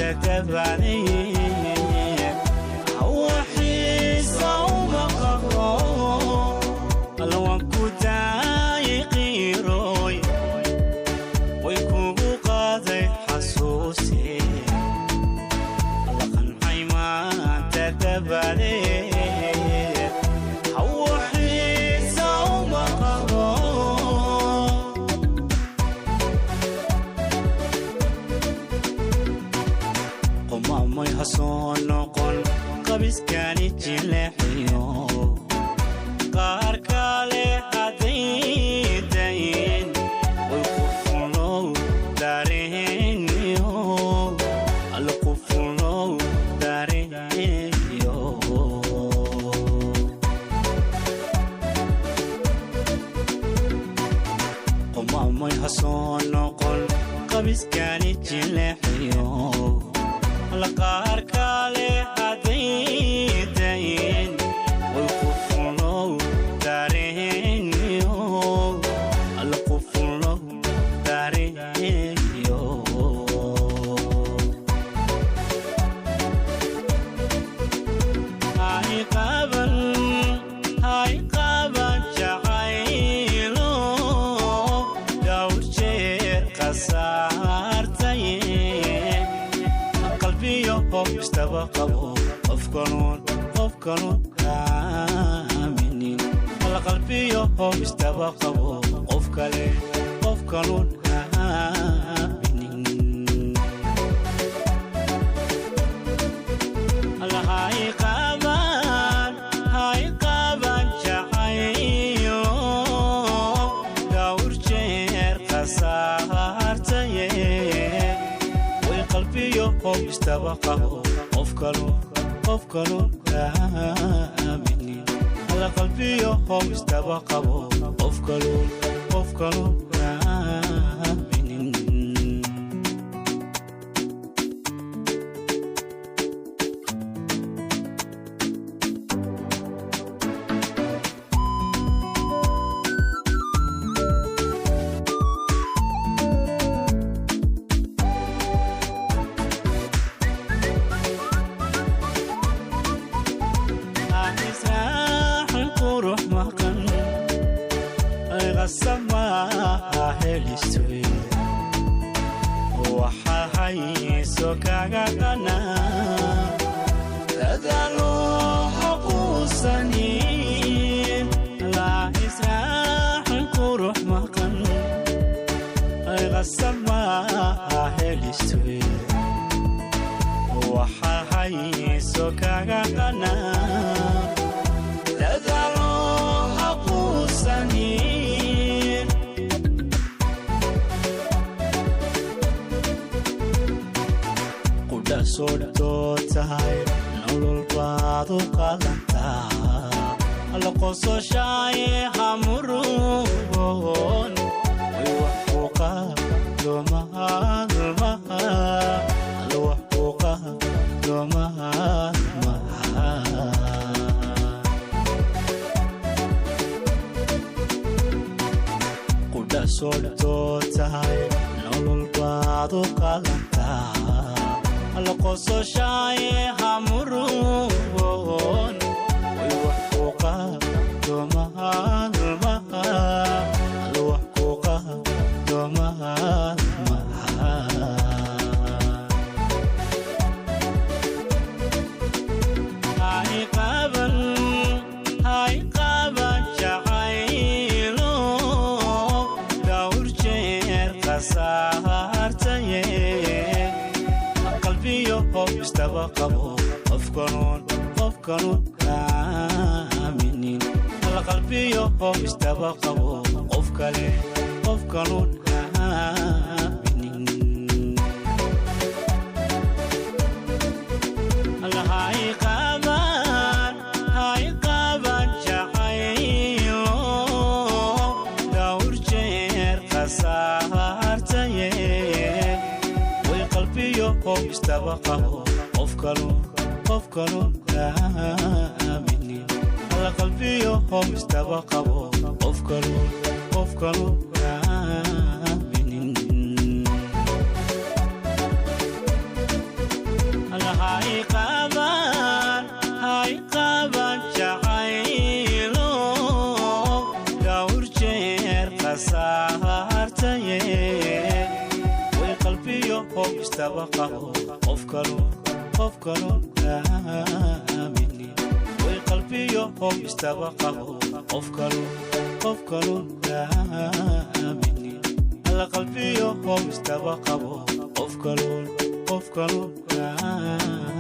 maanta dabadeed hawaxiisa uma qabo. Alla waan ku daayay qiirooy, way kugu qaaday xasuusi. Alla qancay maanta dabadeed hawaxiisa uma qabo. Qomamay ha soo noqon qabiskani jileexiyo qaar kale haddaydayn way qufulow dareeniyo. Alla qufulow dareeniyo. Qomamay ha soo noqon qabiskani jileexiyo alla qaar kale haddaydayn way qufulow dareeniyo. Alla qufulow dareeniyo. Hay qaban, hay qaban jacaylo dhowr jeer khasaartaye. Qalbiyo qof istaba qabo, qofkanuun qofkanuun aaminin. Alla qalbiyo qof istaba qabo, qof kale qof kanuun aaminin. Alla hay qaban, hay qaban jacaylo dhowr jeer khasaartaye. Way qalbiyo qof istaba qabo, qof kaluun qof kaluun aaminin. Alla qalbiyo qof istaba qabo, qof kaluun qof kaluun aaminin. Israaxin qurux maqan qasama helistoy, waxa hayso kaga qana dadaalo haquusanin. La israaxin qurux maqan qasama helistoy, waxa hayso kaga qana dadaalo haquusanin. Qudha sodhoo tahay nolol baad u qalantaa. Alla qososhaaye hamurugoon way wax kuqa domaalmaha. Alla wax kuqa domaalmaha. Qudha sodhoo tahay nolol baad u qalantaa. Alla qososhaaye hamurugoon way wax kuqa domaalmaha. Alla wax kuqa domaalmaha. Hay qaban, hay qaban jacaylo dhowr jeer khasaartaye. Qalbiyo qof istaba qabo, qof kanuun qof kanuun aaminin. Alla qalbiyo qof istaba qabo, qof kale qof kanuun aaminin. Alla hay qaban, hay qaban jacaylo dhowr jeer khasaartaye. Way qalbiyo qof istaba qabo, qof kaluun qof kaluun aaminin. Alla qalbiyo qof istaba qabo, qof kaluun qof kaluun aaminin. Qalbiyo istaba qabo, qof kaluun, qof kaluun aaminin. Way qalbiyo istaba qabo, qof kaluun, qof kaluun aaminin. Alla qalbiyo istaba qabo, qof kaluun, qof kaluun aaminin.